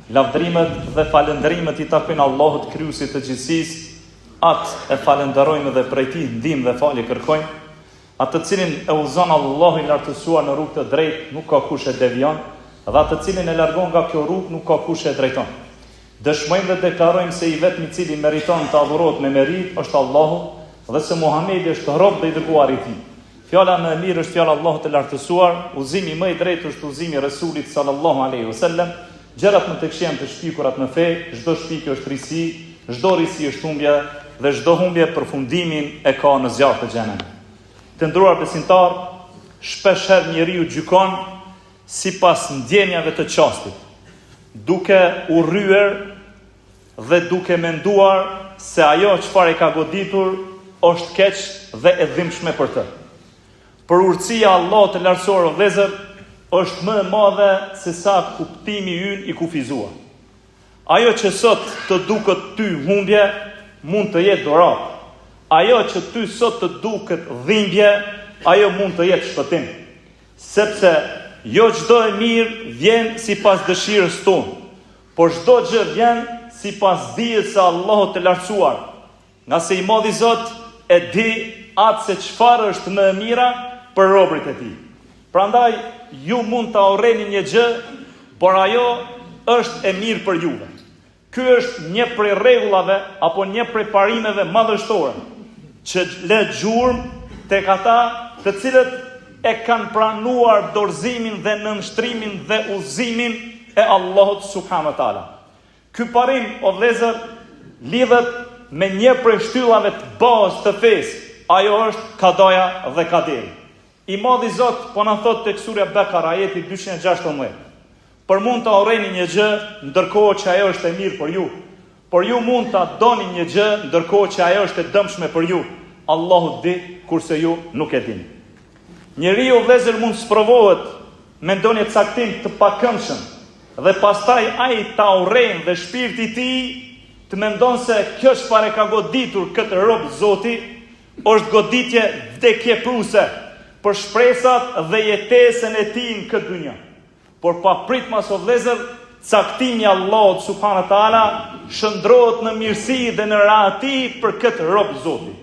Lavdërimet dhe falënderimet i takojnë Allahut Krijuesit të gjithësisë, Atë e falënderojmë dhe prej Tij ndihmë dhe falje kërkojmë. Atë të cilin e udhëzon Allahu i Lartësuar në rrugë të drejtë, nuk ka kush e devijon, dhe atë të cilin e largon nga kjo rrugë, nuk ka kush e drejton. Dëshmojmë dhe deklarojmë se i vetmi i cili meriton të adhurohet me meritë është Allahu dhe se Muhamedi është rob dhe i dërguari i Tij. Fjala më e mirë është fjala e Allahut të Lartësuar, udhëzimi më i drejtë është udhëzimi i Resulit sallallahu alejhi ve sellem, gjërat më të këqija janë të shpikurat në fe, çdo shpikje është risi, çdo risi është humbje dhe çdo humbje përfundimin e ka në zjarr të xhehenemit. Të nderuar besimtarë, shpeshherë njeriu gjykon sipas ndjenjave të çastit, duke urryer dhe duke menduar se ajo çfarë e ka goditur është keq dhe e dhimbshme për të. Por urtësia e Allahut të Lartësuar o vëllezër është më e madhe se sa kuptimi ynë i kufizuar. Ajo që sot të duket ty humbje mund të jetë dhuratë. Ajo që ty sot të duket dhimbje, ajo mund të jetë shpëtim. Sepse jo çdo e mirë vjen sipas dëshirës tonë, por çdo gjë vjen sipas dijes së Allahut të Lartësuar, ngase i Madhi Zot e di atë se çfarë është më e mira për robërit e Tij. Prandaj ju mund ta urreni një gjë, por ajo është e mirë për juve. Ky është një prej rregullave apo një prej parimeve madhështore që lë gjurmë tek ata të cilët e kanë pranuar dorëzimin dhe nënshtrimin dhe udhëzimin e Allahut subhanahu wa taala. Ky parim, o vëllezër, lidhet me një prej shtyllave të bazë të fesë, ajo është kadaja dhe kaderi. I madhi Zot po na thotë tek surja Bekara ajeti 216. Por mund ta urreni një gjë ndërkohë që ajo është e mirë për ju. Por ju mund ta doni një gjë ndërkohë që ajo është e dëmshme për ju. Allahu di kurse ju nuk e dini. Njeriu vëllezër mund të sprovohet me ndonjë caktim të pakëndshëm dhe pastaj ai ta urren dhe shpirti i tij të mendon se kjo çfarë e ka goditur këtë rob Zoti Është goditje vdekjeprurëse për shpresat dhe jetesën e tij në këtë dynja. Por papritmas o vëllezër, caktimi i Allahut subhanahu wa taala shndërrohet në mirësi dhe në rahati për këtë rob Zoti.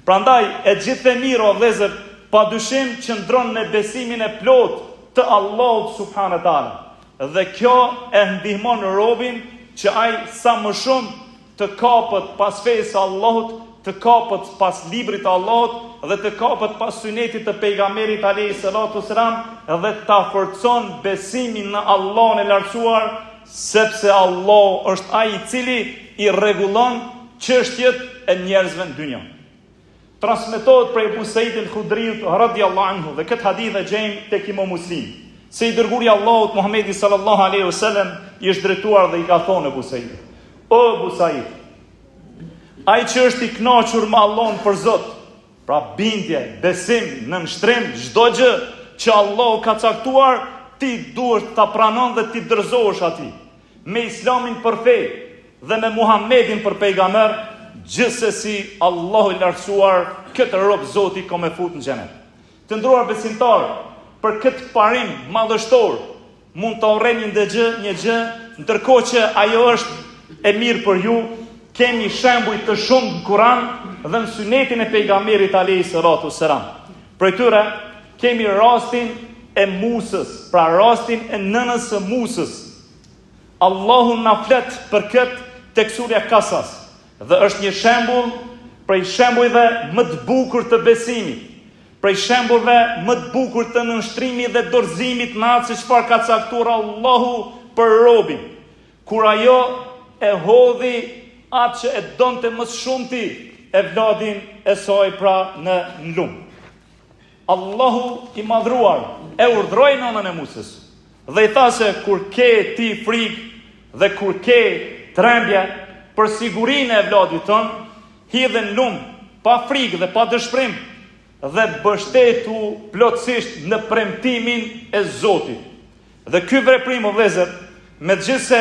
Prandaj e gjithë e mira o vëllezër, padyshim qëndron në besimin e plotë të Allahut subhanahu wa taala. Dhe kjo e ndihmon robin që ai sa më shumë të kapet pas fesë së Allahut, të kapet pas librit të Allahut dhe të kapet pas synetit të pejgamberit alejhi salatu selam dhe ta forcon besimin në Allahun e lartësuar, sepse Allahu është ai i cili i rregullon çështjet e njerëzve në dynja. Transmetohet prej Ebu Said el-Hudriut radiallahu anhu dhe këtë hadith e gjejmë tek Imam Muslimi, se i dërguari i Allahut Muhamedi sallallahu alaihi wasallam i është drejtuar dhe i ka thonë Ebu Saidit: O Ebu Said, ai që është i kënaqur me Allahun për Zot, pra bindje, besim, nënshtrim, çdo gjë që Allahu ka caktuar, ti duhet ta pranon dhe t'i dorëzohesh atij. Me Islamin për fe dhe me Muhammedin për pejgamber, gjithsesi Allahu i lartësuar këtë rob Zoti ka me fut në xhenet. Të nderuar besimtarë, për këtë parim madhështor mund ta urreni një gjë, një gjë, ndërkohë që ajo është e mirë për ju, kemi shembuj të shumtë në Kur'an dhe në synetin e pejgamberit alayhi salatu selam. Prej tyre kemi rastin e Musës, pra rastin e nënës së Musës. Allahu na flet për këtë tek surja Kasas dhe është një shembull prej shembujve më të bukur të besimit, prej shembujve më të bukur të nënshtrimit dhe dorëzimit në atë se çfarë ka caktuar Allahu për robin. Kur ajo e hodhi atë që e donte më së shumti, evladin e saj pra në lumë. Allahu i madhruar e urdhëroi nënën e Musës dhe i tha se kur ke ti frikë dhe kur ke trembje për sigurinë e evladit tënd, hidhe në lumë pa frikë dhe pa dëshpërim dhe mbështetu plotësisht në premtimin e Zotit. Dhe ky veprim o vëllezër, megjithëse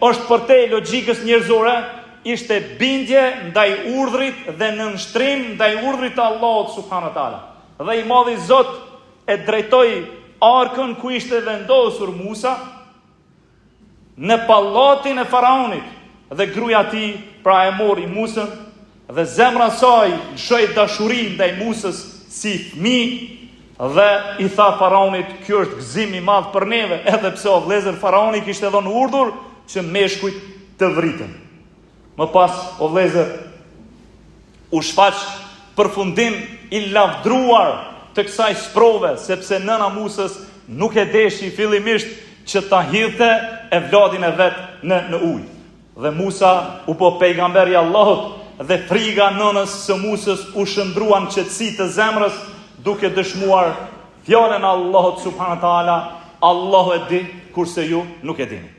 është përtej logjikës njerëzore, ishte bindje ndaj urdhrit dhe nënshtrim ndaj urdhrit të Allahut subhanahu wa taala. Dhe i madhi Zot e drejtoi arkën ku ishte vendosur Musa. në pallatin e faraonit dhe gruaja e tij pra e mori Musën dhe zemra e saj lëshoi dashuri ndaj Musës si fëmijë dhe i tha faraonit, "Ky është gëzim i madh për neve, edhe pse o vëllezër faraoni kishte dhënë urdhër që meshkujt të vriten." Më pas, o vëllezër, u shfaq përfundim i lavdruar të kësaj sprove, sepse nëna e Musës nuk e deshi fillimisht që ta hidhte evladin e vet në, në ujë. Dhe Musa u bo pejgamber i Allahut dhe friga nënës së Musës u shndërrua në qetësi të zemrës duke dëshmuar fjalën e Allahut subhanahu taala, Allahu e di kurse ju nuk e dini.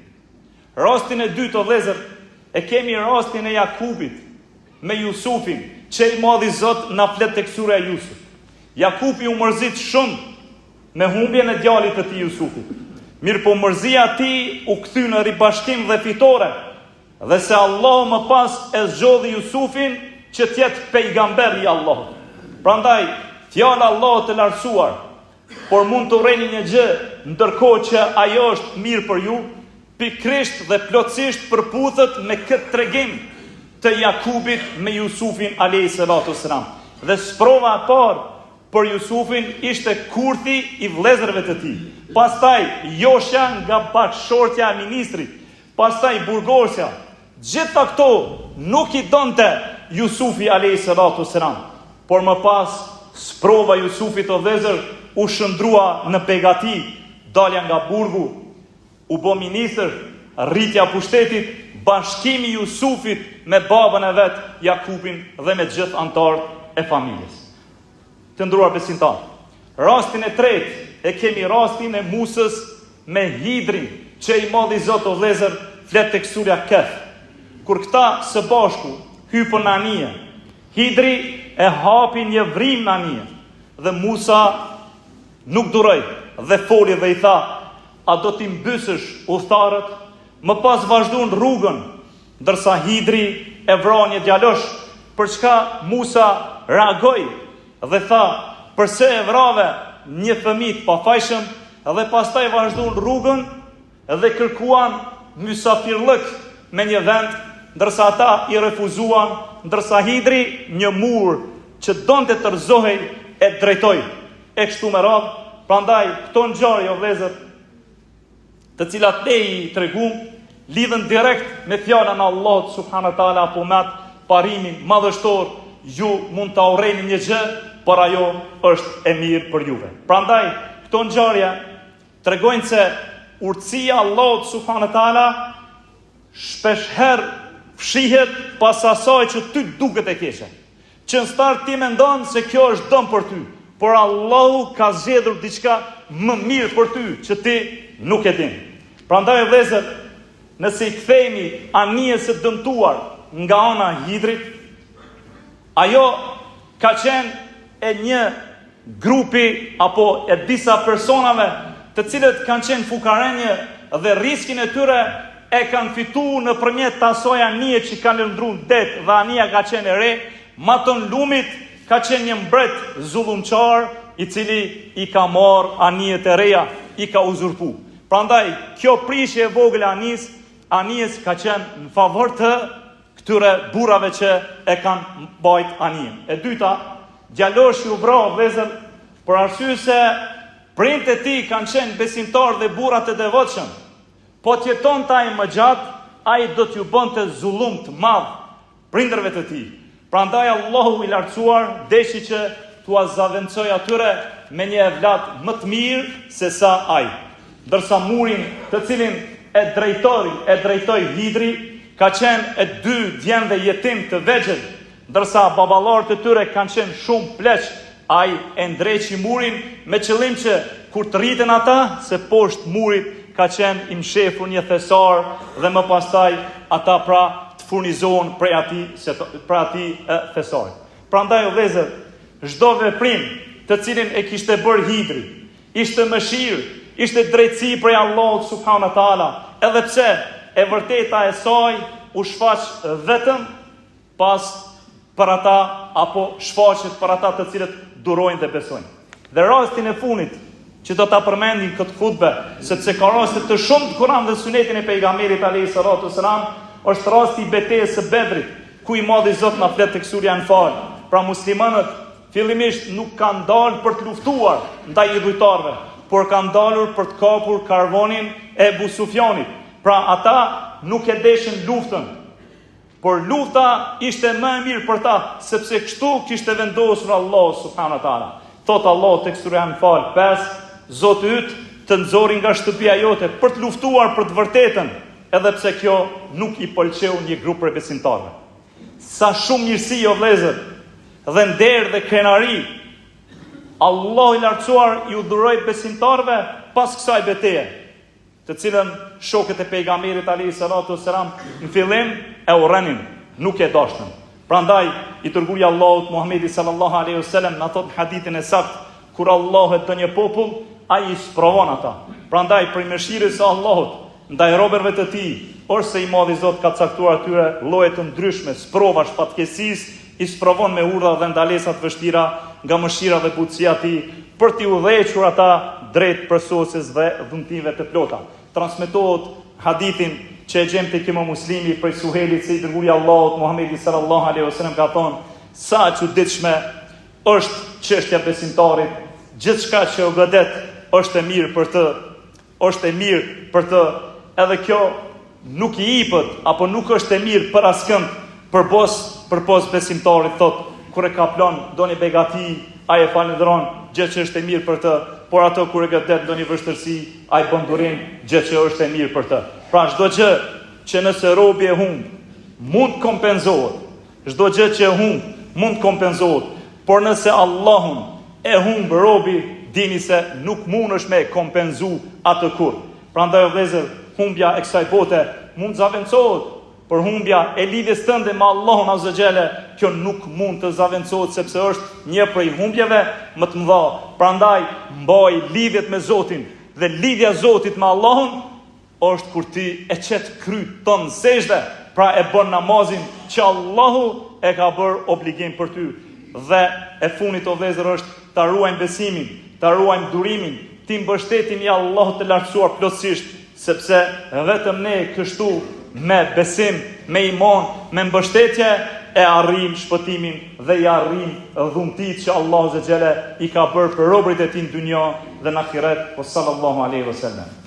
Rastin e dytë o vëllezër, e kemi rastin e Jakubit me Jusufin, që i madhi Zot na flet tek surja Jusuf. Jakubi u mërzit shumë me humbjen e djalit të tij Jusufit. Mirëpo mërzia e tij u kthy në ribashkim dhe fitore, dhe se Allahu më pas e zgjodhi Jusufin që të jetë pejgamber i Allahut. Prandaj, fjala e Allahut të lartësuar, Por mund të urreni një gjë, ndërkohë që ajo është mirë për ju, pikërisht dhe plotësisht përputhet me këtë tregim të Jakubit me Jusufin alejhi salatu wassalam. Dhe sprova e parë për Jusufin ishte kurthi i vëllezërve të tij. Pastaj joshja nga bashkëshortja e ministrit, pastaj burgosja, Gjitha këto nuk i donte Jusufi alejhi salatu selam, por më pas sprova e Jusufit o vëllezër u shndërrua në begati, dalja nga burgu, u bë ministër, rritja e pushtetit, bashkimi i Jusufit me babën e vet Jakubin dhe me gjithë anëtarët e familjes. Të nderuar besimtarë, rastin e tretë e kemi rastin e Musës me Hidrin, që i madhi Zot o vëllezër flet tek surja Kehf. Kur këta së bashku hypën në anije, Hidri e hapi një vrimë në anije dhe Musa nuk duroi dhe foli dhe i tha, a do t'i mbysësh udhëtarët? Më pas vazhduan rrugën Ndërsa Hidri e vrau një djalosh, për çka Musa reagoi dhe tha, Përse e vrave një fëmijë të pafajshëm? Dhe pastaj vazhduan rrugën dhe kërkuan mysafirllëk me një vend, ndërsa ata i refuzuan, ndërsa Hidri një mur që donte të rrëzohej e drejtoi. E kështu me radhë, prandaj këto ngjarje o vëllezër të cilat ne i tregum, lidhen direkt me fjalën e Allahut subhanahu wa taala apo me atë parimin madhështor, ju mund ta urreni një gjë, por ajo është e mirë për juve. Prandaj këto ngjarje tregojnë se urtësia e Allahut subhanahu wa taala shpeshherë fshihet pas asaj që ty të duket e keqe. Që në start ti mendon se kjo është dëm për ty, por Allahu ka zgjedhur diçka më mirë për ty që ti nuk e din. Prandaj vëllezër, nëse i kthehemi anijes së dëmtuar nga ana e Hidrit, ajo ka qenë e një grupi apo e disa personave të cilët kanë qenë fukarenjë dhe riskin e tyre e kanë fitu nëpërmjet të asaj anije që kanë lëndru në det dhe anija ka qenë e re, matanë lumit ka qenë një mbret zullumqar i cili i ka marrë anijet e reja, i ka uzurpu. Prandaj, kjo prishje e vogël e anis, anijes ka qenë në favor të këtyre burrave që e kanë mbajt anijen. E dyta, djaloshi u vra vëllezër për arsye se prindët e tij kanë qenë besimtarë dhe burra të devotshëm. Po të jetonte ai më gjatë, ai do t'ju bënte zullum të madh prindërve të tij. Prandaj Allahu i lartësuar deshi që t'ua zavendësojë atyre me një evlat më të mirë se sa ai. Ndërsa murin të cilin e drejtoi, e drejtoi Hidri, ka qenë e dy djemve jetim të vegjël, ndërsa baballarët e tyre kanë qenë shumë pleq, ai e ndreqi murin me qëllim që kur të rriten ata, se poshtë murit ka qenë i mshefur një thesar dhe më pastaj ata pra të furnizohen prej atij se prej atij thesari. Prandaj o vëllezër, çdo veprim të cilin e kishte bërë Hidri, ishte mëshirë, ishte drejtësi prej Allahut subhanahu wa taala, edhe pse e vërteta e saj u shfaq vetëm pas për ata apo shfaqet për ata të cilët durojnë dhe besojnë. Dhe rastin e fundit. Që do ta përmendim këtë hutbe, sepse ka raste të shumtë në Kur'an dhe Sunetin e pejgamberit alayhi salatu selam, është rasti i betejës së Bedrit, ku i madhi Zot na flet tek surja Anfal. Pra muslimanët fillimisht nuk kanë dalë për të luftuar ndaj idhujtarëve, por kanë dalur për të kapur karvonin e Ebu Sufjanit. Pra ata nuk e deshën luftën, Por lufta ishte më e mirë për ta, sepse kështu kishte vendosur Allahu subhanahu wa taala. Thotë Allahu tek surja Anfal 5, Zoti yt të nxori nga shtëpia jote për të luftuar për të vërtetën, edhe pse kjo nuk i pëlqeu një grup prej besimtarëve. Sa shumë mirësi o vëllezër, dhe nder dhe krenari Allahu i lartësuar iu dhuroi besimtarëve pas kësaj beteje. të cilën shokët e pejgamberit alayhi salatu wasalam në fillim e urrenin, nuk e dashtën. Prandaj i dërguari i Allahut Muhamedi sallallahu alaihi wasallam na thotë në hadithin e saktë, kur Allahu e do një popull, ai i sprovon ata. Prandaj prej mëshirës së Allahut ndaj robërve të tij, është se i madhi Zot ka caktuar atyre lloje të ndryshme sprovash fatkeqësisë i sprovon me urdhra dhe ndalesa të vështira nga mëshira dhe butësia e tij për t'i udhëhequr ata drejt përsosjes dhe dhuntive të plota. Transmetohet hadithin që e gjejmë tek Imam Muslimi prej Suhejlit se i dërguari i Allahut Muhamedi sallallahu alaihi wasallam ka thonë sa e çuditshme është çështja e besimtarit, gjithçka që e godet është e mirë për të, është e mirë për të, edhe kjo nuk i ipet apo nuk është e mirë për askënd përbos përpos besimtarit thotë kur e kaplon ndonjë begati ai e falënderon gjë që është e mirë për të por ato kur e godet ndonjë vështirësi ai bën durim gjë që është e mirë për të pra çdo gjë që nëse robi e humb mund të kompenzohet Çdo gjë që e humb mund të kompenzohet, por nëse Allahun e humb robi, dini se nuk mundesh me e kompenzu atë kurrë. Prandaj o vëllezër, humbja e kësaj bote mund të zavendësohet, por humbja e lidhjes tënde me Allahun azza xhele, kjo nuk mund të zavendësohet sepse është një prej humbjeve më të mëdha. Prandaj mbaj lidhjet me Zotin dhe lidhja e Zotit me Allahun është kur ti e qet kryt tënd në sexhde, pra e bën namazin që Allahu e ka bërë obligim për ty. Dhe e fundit o vëllezër është ta ruajmë besimin, ta ruajmë durimin, t'i mbështetemi Allahut të lartësuar plotësisht, sepse vetëm ne kështu me besim, me iman, me mbështetje e arrijmë shpëtimin dhe i arrijmë dhuntitë që Allahu azza xhele i ka bërë për robërit e tij në dynja dhe në ahiret. Wa sallallahu alaihi wasallam.